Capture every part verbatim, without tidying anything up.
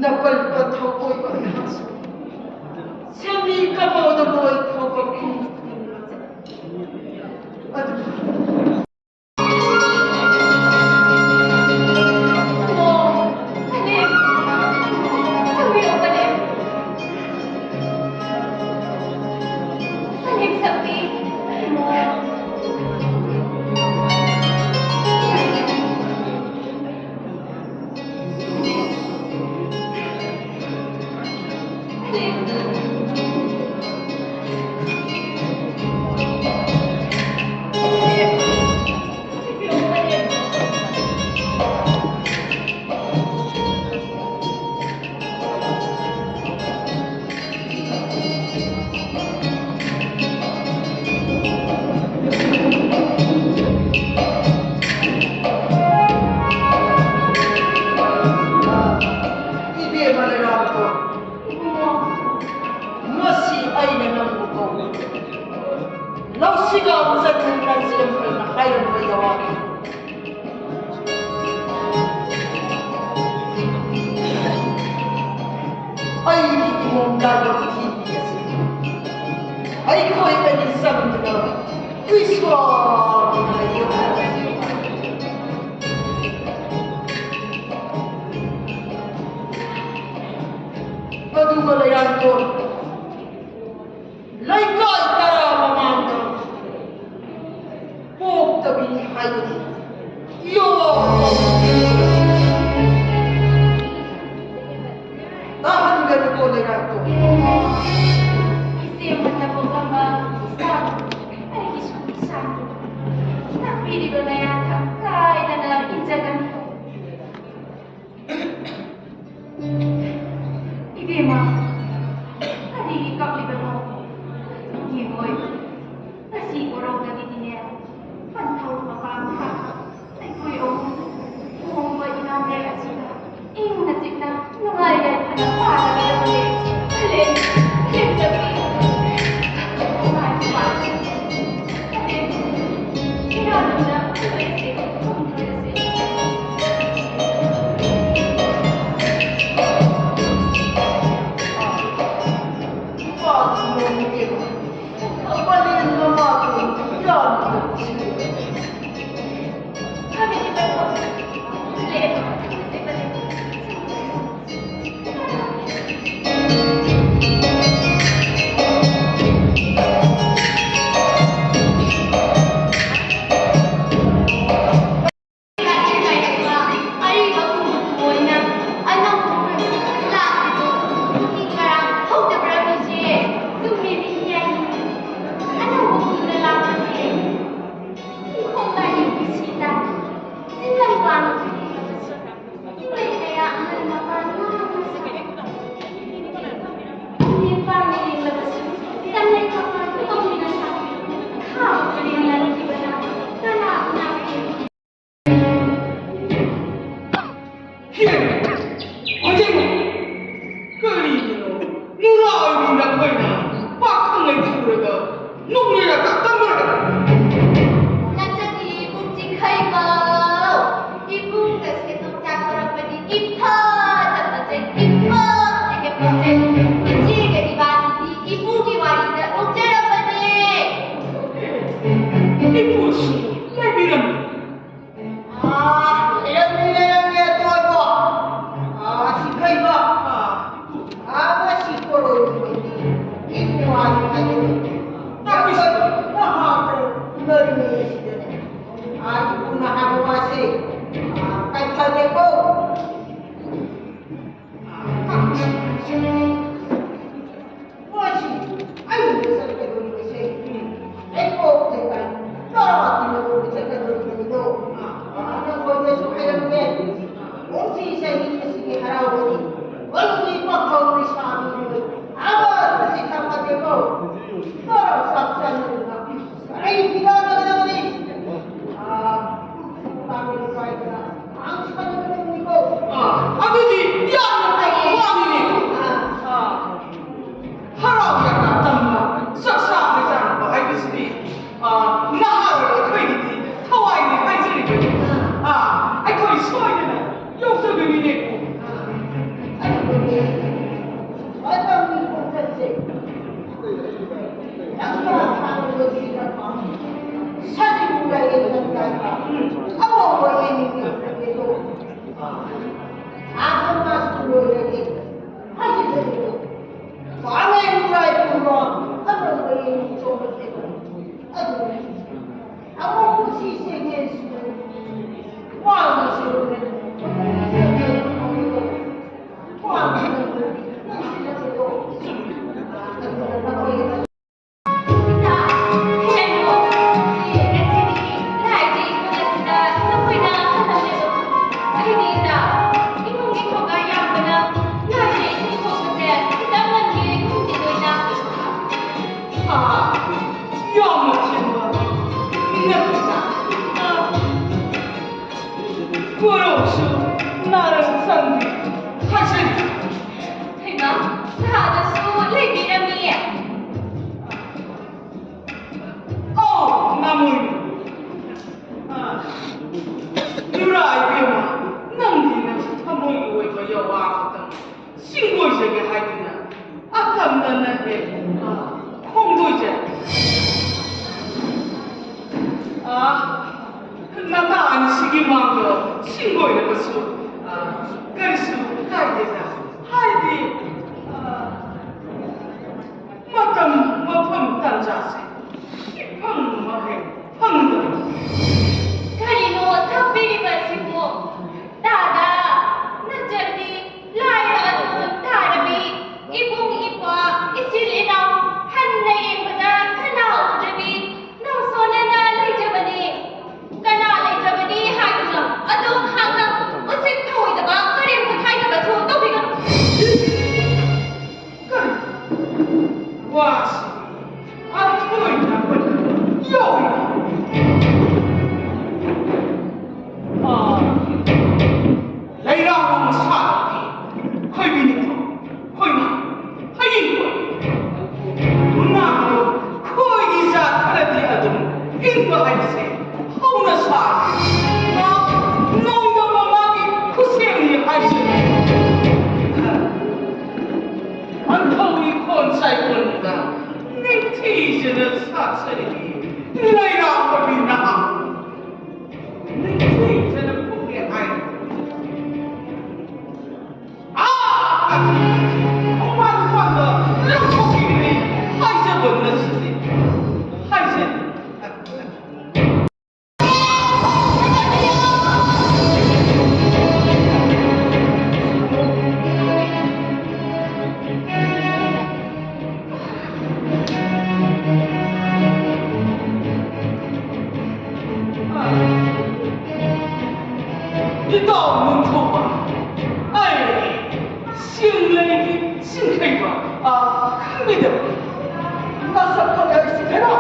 ꯅꯄꯜꯄ ꯊꯧꯑꯣꯏꯕ ꯑꯩꯍꯥꯛꯁꯨ ꯁꯦꯝꯕꯤ ꯀꯃꯥꯎꯗ ꯃꯣꯏ ꯊꯧꯕ ꯈꯨꯝ ꯈꯨꯗꯤꯡꯃꯛ ꯑꯗꯨ ꯏꯕꯦꯝꯃ ꯂꯩꯔꯥꯡꯗꯣ, ꯏꯕꯨꯡꯉꯣ, ꯉꯁꯤ ꯑꯩꯅ ꯅꯪꯕꯨ ꯀꯧꯏ꯫ ꯂꯧꯁꯤꯒ ꯆꯠꯅ ꯂꯥꯟꯖꯦꯟ ꯑꯣꯏꯅ ꯍꯥꯏꯔꯝꯕ ꯌꯥꯋꯥ꯫ ꯑꯩꯒꯤ ꯏꯃꯣꯝ ꯂꯥꯏꯕꯛ ꯊꯤꯕꯤ ꯑꯁꯤ ꯑꯩꯈꯣꯏ ꯑꯅꯤ ꯆꯪꯗꯨꯅ ꯏꯁꯣꯔꯅ ꯌꯣꯛꯂꯕꯁꯤ꯫ ꯑꯗꯨꯒ ꯂꯩꯔꯥꯡꯗꯣ ꯂꯩꯀꯥꯏ ꯇꯔꯥ ꯃꯃꯥꯡꯗ ꯄꯣꯛꯇꯕꯤꯅꯤ ꯍꯥꯏꯕꯗꯤ ꯏꯌꯣ ꯇꯥꯍꯟꯒꯅꯨꯀꯣ ꯂꯩꯔꯥꯡꯗꯣ꯫ ꯏꯆꯦ ꯑꯃꯅ ꯄꯣꯛꯂꯝꯕ ꯏꯆꯥꯗꯨ ꯑꯩꯒꯤꯁꯨ ꯏꯆꯥꯅꯤ꯫ ꯇꯥꯛꯄꯤꯔꯤꯕ ꯅꯌꯥ ꯊꯛ ꯀꯥꯏꯗꯅ ꯏꯟꯖꯒꯅꯤ꯫ ꯏꯕꯦꯝꯃ, ꯀꯔꯤꯒꯤ ꯀꯞꯂꯤꯕꯅꯣ? ꯌꯦꯡꯉꯣꯏ, ꯉꯁꯤ ꯀꯣꯔꯧꯗꯒꯤꯗꯤꯅꯦ, ꯄꯟꯊꯧ ꯃꯄꯥꯝ ꯊꯥꯛ ꯑꯩꯈꯣꯏ ꯑꯍꯨꯝ ꯂꯨꯍꯣꯡꯕ ꯏꯅꯥꯎ ꯂꯩ ꯑꯁꯤꯗ ꯏꯪꯅ ꯆꯤꯛꯅ ꯅꯨꯡꯉꯥꯏ ꯌꯥꯏꯐꯅ ꯄꯥꯜꯂꯒꯗꯕꯅꯦ꯫ ꯈꯜꯂꯦ, ꯈꯜꯂꯦ, ꯆꯠꯄꯤ꯫ ꯅꯨꯡꯉꯥꯏ, ꯅꯨꯡꯉꯥꯏ꯫ ꯈꯜꯂꯦ, ꯏꯔꯥꯡ ꯑꯃꯗ ꯈꯜꯂꯦ, ꯈꯜꯂꯦ꯫ ꯏꯄꯨꯁꯨ ꯂꯩꯕꯤꯔꯝꯃꯤ꯫ ꯑꯥ, ꯂꯩꯔꯝꯃꯤ, ꯂꯩꯔꯝꯃꯤ, ꯑꯇꯣꯟꯕ꯫ ꯑꯥ, ꯁꯤ ꯀꯩꯕ? ꯑꯥ, ꯏꯄꯨ꯫ ꯑꯥ, ꯉꯁꯤ ꯀꯣꯔꯧ ꯅꯨꯃꯤꯠꯇꯤ ꯏꯄꯨ ꯍꯥꯏꯅ ꯍꯥꯏꯅꯩ꯫ ꯇꯥꯛꯄꯤꯁꯤ꯫ ꯅꯍꯥ ꯈꯔ ꯎꯅꯔꯤꯉꯩ ꯑꯁꯤꯗꯅꯦ꯫ ꯑꯥ, ꯏꯄꯨꯅ ꯍꯥꯏꯕ ꯋꯥꯁꯦ, ꯑꯥ, ꯀꯥꯏꯊꯗꯦꯀꯣ꯫ ꯑꯥ, ꯇꯥꯛꯄꯤꯁꯤ꯫ ꯃꯣꯏꯁꯤ ꯑꯩꯅ ꯆꯠꯀꯗꯧꯔꯤꯕꯁꯦ, ꯎꯝ, ꯍꯩꯀꯣꯛ ꯂꯩꯀꯥꯏ ꯇꯔꯥ ꯀꯤꯂꯣꯃꯤꯇꯔ ꯆꯠꯀꯗꯧꯔꯤꯕꯅꯤꯗꯣ, ꯑꯅꯧꯕꯅꯁꯨ ꯍꯥꯏꯔꯝꯒꯦ꯫ ꯀꯨꯝꯁꯤ ꯆꯍꯤ ꯑꯁꯤꯒꯤ ꯍꯔꯥꯎꯕꯗꯤ ꯀꯣꯅꯨꯡꯒꯤ ꯄꯥꯈꯪ ꯂꯩꯁꯥꯕꯤꯁꯤꯡ ꯑꯃꯠꯇ ꯆꯤꯠꯊ ꯐꯠꯇꯦꯀꯣ꯫ ꯇꯔꯥ ꯆꯥꯛ ꯆꯥꯅꯗꯅ ꯑꯩ ꯐꯤꯗꯥꯅꯒꯗꯕꯅꯤ꯫ ꯑꯥ, ꯄꯥꯝꯃꯤ ꯂꯩꯀꯥꯏꯗꯅ ꯑꯗꯨꯗꯤ ꯌꯥꯝꯅ ꯐꯕ ꯋꯥꯅꯤꯅꯦ꯫ ꯑꯥ, ꯍꯔꯥꯎ ꯌꯥꯝꯅ ꯇꯝꯕ, ꯆꯥꯛꯆꯥ ꯍꯩꯖꯥꯅꯕ ꯍꯥꯏꯕꯁꯤꯗꯤ, ꯑꯥ, ꯅꯍꯥꯔꯣꯜ ꯑꯩꯈꯣꯏꯒꯤꯗꯤ ꯊꯋꯥꯏꯅꯤ ꯍꯥꯏꯖꯔꯤꯕꯅꯤ꯫ ꯑꯥ, ꯑꯩꯈꯣꯏ ꯁꯣꯏꯗꯅ ꯌꯥꯎꯖꯒꯅꯤꯅꯦ꯫ ꯑꯗꯨꯕꯨꯅꯤ, ꯃꯇꯝꯒꯤ ꯈꯣꯡꯆꯠꯁꯦ ꯂꯝꯖꯥ ꯊꯥꯔꯕ ꯁꯤꯔꯕ ꯁꯖꯤꯕꯨ ꯂꯥꯏꯔꯦꯟ ꯂꯝꯖꯥ ꯊꯥ ꯑꯉꯧꯕ ꯌꯦꯡꯅꯤꯡꯉꯦ꯫ ꯑꯥ, ꯁꯃꯥꯖꯄꯨ ꯂꯣꯏꯔꯒꯦ ꯍꯥꯏꯖꯗꯕꯗꯣ꯫ ꯄꯥꯃꯦꯟ ꯂꯥꯏ ꯄꯨꯝꯕ ꯑꯅꯧꯕ ꯌꯦꯡꯅꯤꯡ ꯆꯣꯡꯕ ꯊꯦꯡꯅ꯫ ꯑꯗꯨꯅꯤ꯫ ꯑꯃꯨꯛ ꯄꯨꯟꯁꯤꯁꯦ ꯌꯦꯡꯁꯤꯟꯅ ꯋꯥꯒꯤꯁꯦ ꯋꯥꯒꯤꯁꯦ ꯅꯪꯁꯤꯜꯂꯛꯄꯗꯣ꯫ ꯑꯗꯨꯅ ꯅꯈꯣꯏꯒꯤ ꯏꯇꯥ, ꯍꯦꯟꯅꯣ, ꯉꯁꯤꯗꯤ ꯂꯥꯏꯒꯤ ꯏꯃꯨꯡ ꯑꯁꯤꯗ ꯅꯈꯣꯏꯅ ꯈꯜꯂꯝꯃꯦꯗꯣ꯫ ꯑꯩꯗꯤ ꯏꯇꯥ, ꯏꯃꯨꯡꯒꯤ ꯊꯧꯒꯥꯏ ꯌꯥꯝꯕꯅ ꯅꯇꯥ ꯑꯅꯤꯁꯤꯒꯤ ꯃꯥꯡꯗ ꯁꯤꯡꯒꯣꯏꯔꯕꯁꯨ, ꯑ, ꯀꯔꯤꯁꯨ ꯀꯥꯏꯗꯦꯗ꯫ ꯍꯥꯏꯗꯤ, ꯑ, ꯃꯇꯝ, ꯃꯐꯝ, ꯇꯥꯟꯖꯥꯁꯦ ꯏꯐꯪ ꯑꯃ ꯍꯦꯛ ꯐꯪꯗꯕ꯫ ꯀꯔꯤꯅꯣ ꯇꯥꯛꯄꯤꯔꯤꯕ ꯑꯁꯤꯕꯨ? ꯇꯥꯗ ꯅꯠꯇ꯭ꯔꯗꯤ ꯂꯥꯏꯔ ꯑꯗꯨ ꯇꯥꯔꯕꯤ, ꯏꯕꯨꯡ ꯏꯄ꯭ꯋꯥ, ꯏꯆꯤꯜ ꯏꯅꯥꯎ ꯍꯟꯅ ꯌꯦꯡꯕꯗ ꯀꯅꯥ ꯎꯗ꯭ꯔꯕꯤ? ꯅꯧꯁꯣꯟꯅꯅ ꯂꯩꯖꯕꯅꯤ꯫ ꯀꯅꯥ ꯂꯩꯇ꯭ꯔꯕꯅꯤ ꯍꯥꯏꯗꯨꯅ ꯑꯗꯨꯝ ꯍꯥꯡꯅ ꯎꯁꯤꯠ ꯊꯑꯣꯏꯗꯕ ꯀꯔꯦꯝ ꯀꯊꯥꯏꯗꯕꯁꯨ ꯇꯧꯕꯤꯒꯅꯨ꯫ ꯀꯔꯤ? ꯋꯥꯁꯤ ꯑꯊꯣꯏꯅ ꯌꯧꯏ꯫ ꯑꯥ, ꯂꯩꯔꯥꯡ ꯃꯁꯥꯗꯤ ꯈꯣꯏꯕꯤꯅꯤꯡꯊꯧ, ꯈꯣꯏꯃꯥ, ꯍꯌꯤꯡꯕ꯫ ꯅꯥꯕ ꯈꯣꯏꯒꯤ ꯖꯥꯠ ꯈꯔꯗꯤ ꯑꯗꯨꯝ ꯏꯪꯕ ꯍꯥꯏꯕꯁꯦ ꯍꯧꯅ ꯁꯥꯔꯦ꯫ ꯃꯥ ꯅꯣꯡꯗꯝꯕ ꯃꯥꯒꯤ ꯈꯨꯠꯁꯦꯝꯅꯤ ꯍꯥꯏꯁꯤꯅꯤ꯫ ꯃꯟꯊꯧꯒꯤ ꯈꯣꯟ ꯆꯥꯏꯈꯣꯟꯗꯨꯗ ꯅꯤꯡꯊꯤꯖꯅ ꯁꯥꯠꯆꯔꯤꯕꯤ ꯂꯩꯔꯥꯛꯄꯒꯤ ꯅꯍꯥ꯫ ꯅꯤꯡꯊꯤꯖꯅ ꯐꯨꯒꯦ ꯍꯥꯏ꯫ ꯑꯥ! ꯈꯣꯡꯕꯥꯟ ꯈꯣꯡꯕꯥꯟꯗ ꯂꯪꯊꯣꯛꯄꯤꯒꯅꯤ ꯍꯥꯏꯖꯕ ꯅꯠꯇꯦ꯫ ꯍꯥꯏꯖꯔꯤ꯫ ꯏꯇꯥꯎ ꯅꯤꯡꯊꯧꯕ, ꯑꯩ ꯁꯤꯡꯂꯩꯒꯤ ꯆꯤꯡꯈꯩꯕ, ꯑ, ꯈꯪꯕꯤꯗꯕ? ꯃꯁꯛ ꯈꯪꯉꯦ ꯑꯩ ꯁꯤꯡꯈꯩꯕ꯫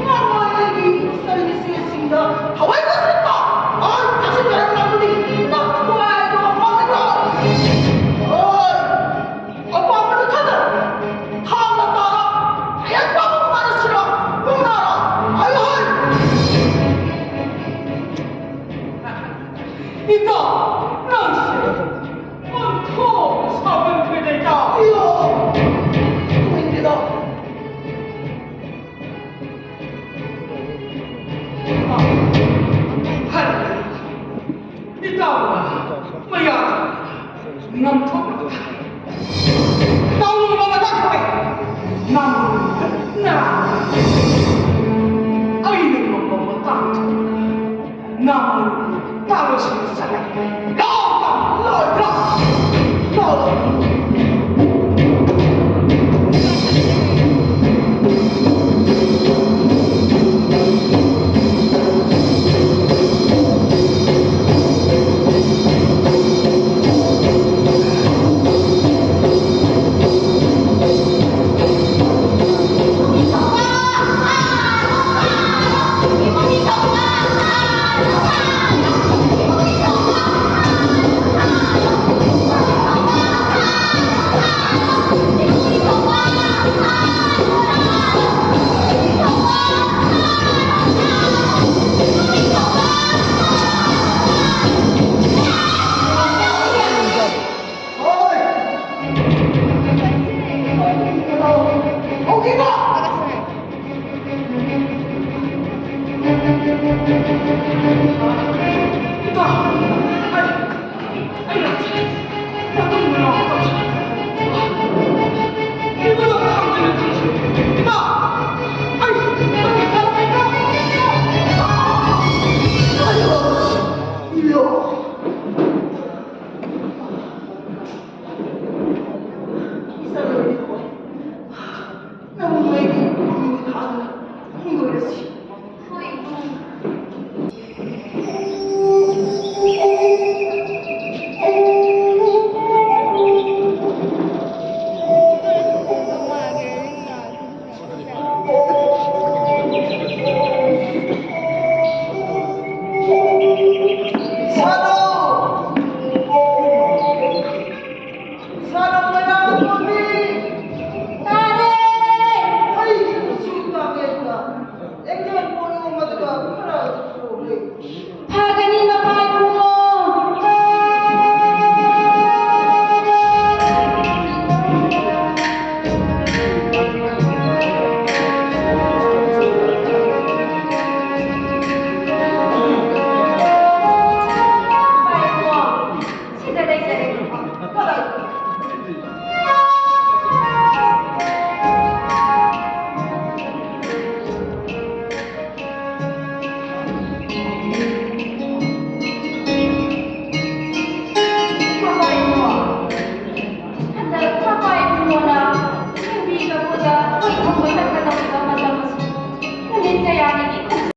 ꯉꯥꯡꯂꯣꯏ ꯑꯩꯒꯤ ꯁꯔꯤꯒꯤ ꯆꯦꯁꯤꯡꯗ ꯊꯋꯥꯏ ꯀꯣꯠꯁꯤꯟꯕ, ꯑ, ꯊꯛꯁꯤꯟꯅꯔꯝꯂꯕꯗꯤ ꯅꯊ꯭ꯋꯥꯏꯗꯣ ꯃꯥꯡꯒꯗ꯭ꯔꯣ? ꯑꯣꯏ! ꯑꯄꯥꯝꯕꯗꯨ ꯊꯥꯖꯔꯣ꯫ ꯊꯥꯡꯅ ꯇꯥꯔꯣ꯫ ꯊꯌꯥꯠ ꯄꯥꯕ ꯃꯥꯅ ꯁꯤꯔꯣ꯫ ꯃꯨꯛꯅꯥꯔꯣ꯫ ꯍꯥꯏꯌꯨ ꯍꯥꯏ꯫ ꯏꯇꯥꯎ, ꯅꯪꯁꯦ ꯑꯣꯟꯊꯣꯛꯅ ꯁꯥꯎꯒꯟꯈ꯭ꯔꯦꯗ, ꯏꯇꯥꯎ꯫ ꯏꯌꯣ! ꯇꯨꯃꯤꯟ ꯂꯩꯗ꯫ ꯉꯝꯊꯣꯛꯅꯕ ꯊꯥꯔꯦ꯫ ꯇꯧꯔꯨꯕ ꯃꯇꯥꯡ ꯊꯣꯛꯑꯦ꯫ ꯅꯪꯅ ꯑꯩꯅ ꯉꯝꯕ ꯃꯇꯥꯡ ꯊꯣꯛꯑꯦ꯫ ꯅꯪ ꯇꯥꯔꯣꯏꯁꯤꯡꯗ ꯆꯠꯂꯦ꯫ ꯂꯥꯎ! ꯂꯥꯎ! ꯂꯥꯎ! ꯂꯥꯎ! ꯏꯆꯥꯅꯨꯄꯤ ꯊꯣꯏ, ꯅꯪ ꯑꯩꯒꯤ ꯄꯨꯛꯅꯤꯡ ꯊꯥꯗꯨꯅ ꯐꯣꯡꯗꯣꯔꯁꯤ꯫ ꯍꯣꯏ, ꯏꯕꯨꯡ꯫ ꯁꯥꯗꯣ! ꯁꯥꯗꯣ ꯃꯌꯥꯝ ꯄꯣꯟꯕꯤ! ꯇꯥꯔꯦ! ꯑꯩꯒꯤ ꯀꯨꯆꯨ ꯇꯥꯡꯉꯦꯗꯅ ꯑꯦꯡꯒꯦꯜ ꯄꯣꯂꯣ ꯑꯃꯗꯨꯒ ꯈꯔ ꯑꯗꯨ ꯄꯨꯔꯛꯎ꯫